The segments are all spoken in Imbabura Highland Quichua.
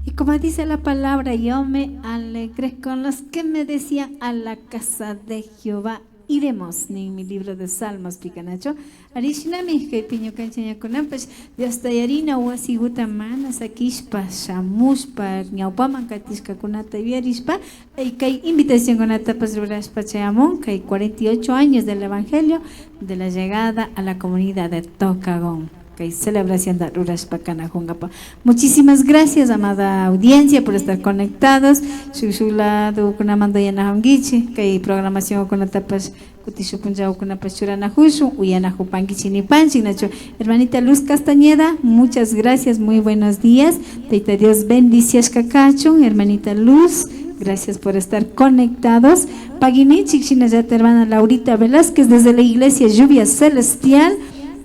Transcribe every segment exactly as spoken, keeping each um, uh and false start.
Y como dice la palabra, yo me alegré con los que me decían: "A la casa de Jehová iremos", ninmi libro de Salmos pi, nachu. Ari shinami kaypi ñukanchik ñakunapash Diosta yarina wasiguta mana sakishpa, shamushpa, ñawpaman katishkakunata yuyarishpa, y kay invitacionkunatapash rurashpa chayamun kay cuarenta y ocho años del Evangelio de la llegada a la comunidad de Tocagón, kay celebracionta rurashpa kanakunkapa. Muchísimas gracias, amada audiencia, por estar conectados. Shuk shuk ladokunamanta uyanakunkichik, kay programacionkunatapash kutin shuk punllakunapash churanakushun, uyanakupankichik nipanchik, nachu. Hermanita Luz Castañeda, muchas gracias, muy buenos días. Tayta Dios bendiciashka kachun, hermanita Luz, gracias por estar conectados. Pagui ninchik, shinallata hermana Laurita Velázquez desde la iglesia Lluvia Celestial,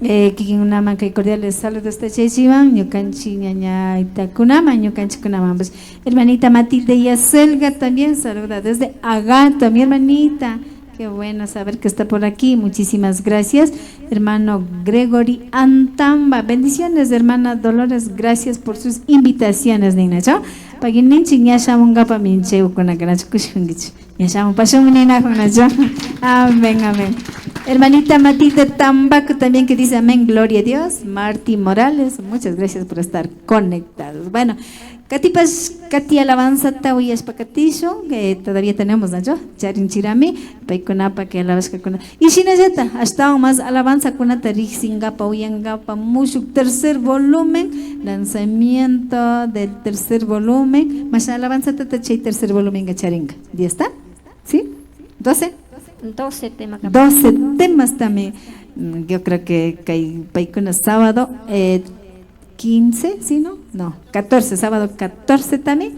eh, kikinkunaman kay cordiales saludos ta chaychiwan, ñukanchik ñañaytakunaman, ñukanchikkunamanpash. Hermanita Matilde Yacelga también saluda desde Agato, mi hermanita. Qué bueno saber que está por aquí. Muchísimas gracias. Hermano Gregory Antamba. Bendiciones, hermana Dolores. Gracias por sus invitaciones, ninachu. Pagui ninchik, ña shamunkapa minchaykunaka nachu kushikunkichu. Ña shamupashunmi ninakun, nachu. Amén, amén. Hermanita Matilde Tambaco también que dice amén, gloria a Dios. Marty Morales, muchas gracias por estar conectados. Bueno, katipash kati alabanzata uyashpa katishun, eh, todavía tenemos, nachu, charinchirami, paykunapa kay alabashkakuna. Y shinallata, ashtawan más alabanzakunata riksinkapa, uyankapa, mushuk tercer volumen, lanzamiento del tercer volumen, masha alabanzatata chay tercer volumenka charinka. Diez ta? ¿Sí? Doce. Doce temas. Doce temas también. Mm, yo creo que kay, paykuna sábado, eh, quince, ¿sí, no? No, catorce, sábado catorce también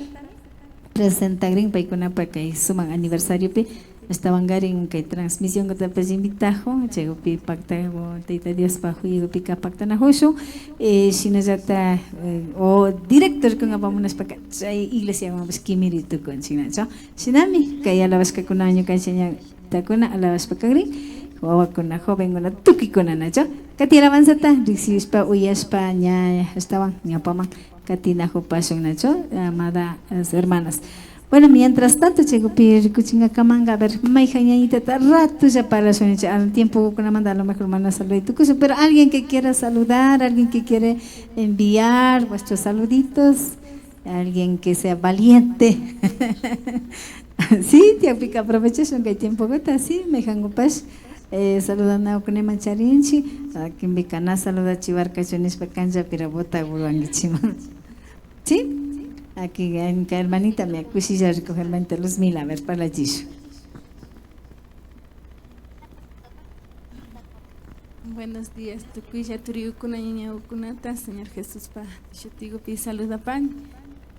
presentagrin paykunapa kay sumak aniversariopi. Ashtawankarin kay transmisionkutapash invitajun, chaykupi paktagun Tayta Diospa juyagupika paktanajushun, eh, shinallata, eh, o directo rikunkapa munashpaka chay iglesiakunapash kimiri tukunchik, nachu. Shinami kay alabashkakuna ñukanchik ña takuna alabashpa kagrin, wawakuna, jovenkuna, tukuykuna, nachu. Kati alabanzata riksishpa, uyashpa, ña ashtawan ñawpaman katinajupashun, nachu, amadas hermanas. Bueno, mientras tanto, chaykupi rikuchinkakamanka, a ver, mayjan ñañitata ratulla parlashun, al tiempokunamanta a lo mejor mana saludai tukushun, pero alguien que quiera saludar, alguien que quiere enviar vuestros saluditos, alguien que sea valiente. Sí, tiyakpika aprovechashun kay tiempokuta, sí, mayjankupash, eh, saludanakunaman charinchik, wakinpika na saludachiwarkachu nishpa kanllapira botagurwankichikman. Sí, aquí, en, hermanita, me kushilla rikuj, hermanita Luzmila, a ver, parlachishun. Buenos días, tukuylla turikukuna, ñañakukunata Señor Jesuspa shutigupi saludapani.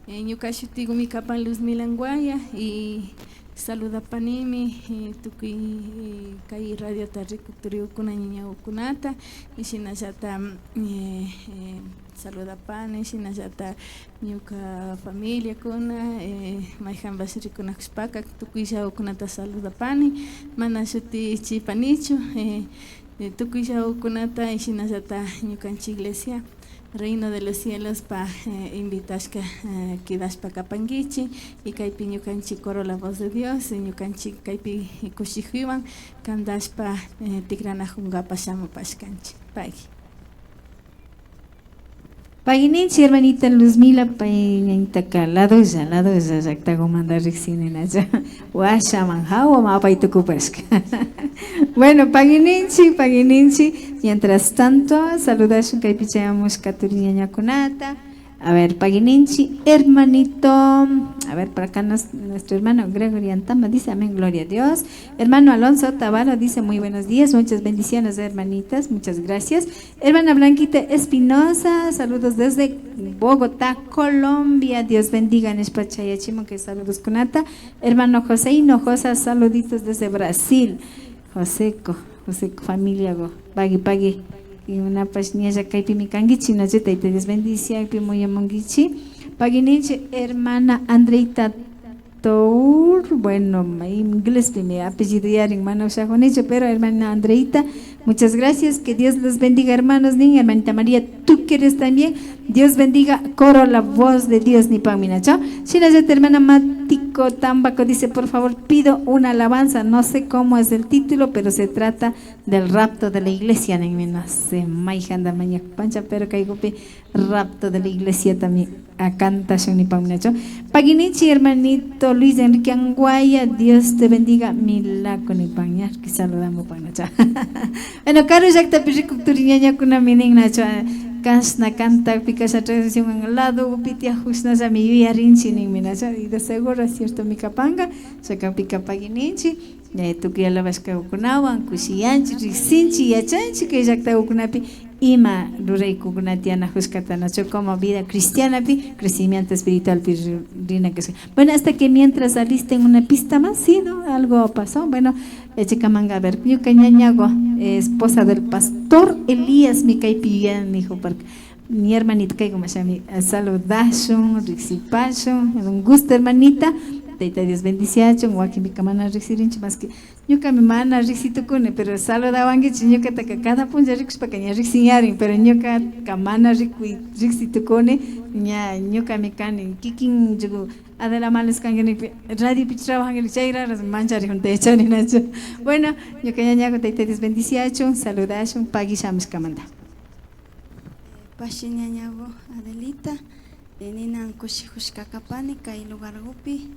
Eh, ñuka shutigumi kapan Luzmila Anguaya y saludapanimi, eh, tukuy, eh, kay radiota rikuk turikukuna, ñañakukunata y shinallata, eh, eh, saludapani, shinallata ñuka familiakuna, eh, mayjanpash rikunakushpaka tukuyllakukunata saludapani, mana shutichipanichu, eh, eh, tukuyllakukunata y shinallata ñukanchik iglesia Reino de los Cielospa, eh, invitashka, eh, kidashpa kapankichik y kaypi ñukanchik coro La Voz de Dios, eh, ñukanchik kaypi kushijuywan kantashpa, eh, tikranakunkapa shamupashkanchik. Pagui. Pagui ninchik, hermanita Luzmila, pay ñañitaka ladolla, ladolla llaktakumanta riksini nachu. Washaman jawaman apay tukupashka. Bueno, pagui ninchik, pagui ninchik. Mientras tanto, saludashun kaypi chayamushka turi ñañakunata. A ver, pagui ninchik, hermanito. A ver, por acá nos- nuestro hermano Gregory Antama dice, amén, gloria a Dios. Hermano Alonso Otavalo dice, muy buenos días, muchas bendiciones, hermanitas, muchas gracias. Hermana Blanquita Espinosa, saludos desde Bogotá, Colombia. Dios bendiga nishpa chayachimun kay saludoskunata. Hermano José Hinojosa, saluditos desde Brasil. Joseco, Joseco familiaku, pagui, pagui. Imapash ñalla kaypimi kankichik, nachu, Tayta Dios bendiciakpi muyamunkichik. Pagui ninchik, hermana Andreita Tour, bueno, ingleспimi apellido yarin, mana ushajunichu, pero hermana Andreita, Muchas gracias, que Dios los bendiga, hermanos, nin, hermanita María Tuqueres también. Dios bendiga, coro La Voz de Dios, nipanmi nachu. Shinallata hermana Matico Tambaco dice, por favor, pido una alabanza, no sé cómo es el título, pero se trata del rapto de la iglesia, ninmi, no sé, mayjanta mañakupancha, pero kaykupi rapto de la iglesia también. A cantashun nipanmi nachu. Pagui ninchi, hermanito Luis Enrique Anguaya, Dios te bendiga, milaco nipan, ña, que saludamupan nachu. Bueno, karu llaktapi rikuk turi ñañakunami nin nachu, kashna cantapi, kashna tradición ladopi tiyakushnallami yuyarinchi ninmi nachu. Y de seguro es ciertomi kapanka, chakapika pagui ninchi. Eh, tukuy alabashkakunawan kushiyanchi, riksinchi, yachanchi kay llaktakunapi ima ruraykukunata yanakushkata nachu, como vida cristianapi, crecimiento espiritualpi ri-, rina kashka. Bueno, hasta que mientras alisten una pista más, sí, ¿no? Algo pasó. Bueno, eh, chaykamanga, a ver, ñuka ñañaku, eh, esposa del pastor Elías mi kaypi yuyani juparka. Mi hermanita kayku mashami, eh, saludashun, riksipashun, un gusto hermanita, Tayta Dios bendiciachun, wakinpika mana riksirinchi, más que ñukami mana riksitukuni, pero saludawankichi, ñukataka cada punlla rikushpaka ña riksiyarin, pero ñukaka mana rikuy, riksitukuni, ña ñukami kani, kikin yugu Adela Males kanki nikpi, radiopi trabajanki nik, chayraras mancharikunta yachani nachu. Bueno, ñuka ñañaku Tayta Dios bendiciachun, saludashun, pagui shamushkamanta. Pashi ñañaku Adelita, eh, ninan kushijushka kapani kay lugarkupi,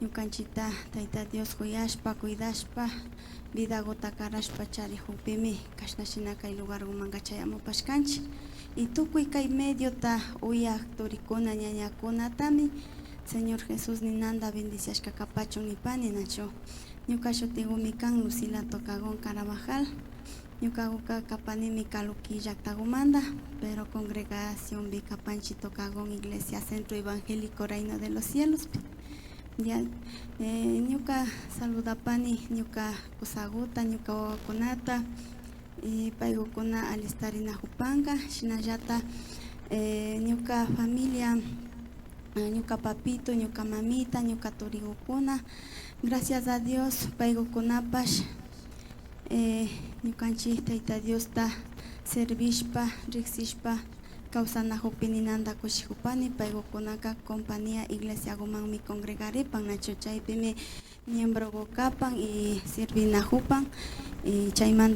ñukanchita Tayta Dios kuyashpa, cuidashpa, vidakuta karashpa charijukpimi, kashna shina kay lugarkumanka chayamupashkanchi. Y tukuy kay mediota uyak turikuna, ñañakunatami Señor Jesús ninanta bendiciashka kapachun nipani nachu. Ñuka shutikumi kan Lucila Tocagón Carabajal. Ñukakuka kapanimi Caluquí llaktakumanta, pero congregacionpi kapanchi Tocagón Iglesia Centro Evangélico Reino de los Cielospi. Ya, eh, ñuka saludapani ñuka kusakuta, ñuka wawakunata, y paykukuna alistarinakupanka, shinallata, eh, ñuka familia, eh, ñuka papito, ñuka mamita, ñuka turikukuna, gracias a Dios, paykukunapash, eh, ñukanchi Tayta Diosta servishpa, riksishpa, kawsanakukpi ninanta kushikupani, paykukunaka compañía iglesiakumanmi congregaripan, nachu, chaypimi miembroku kapan y sirvinakupan, y chaymanta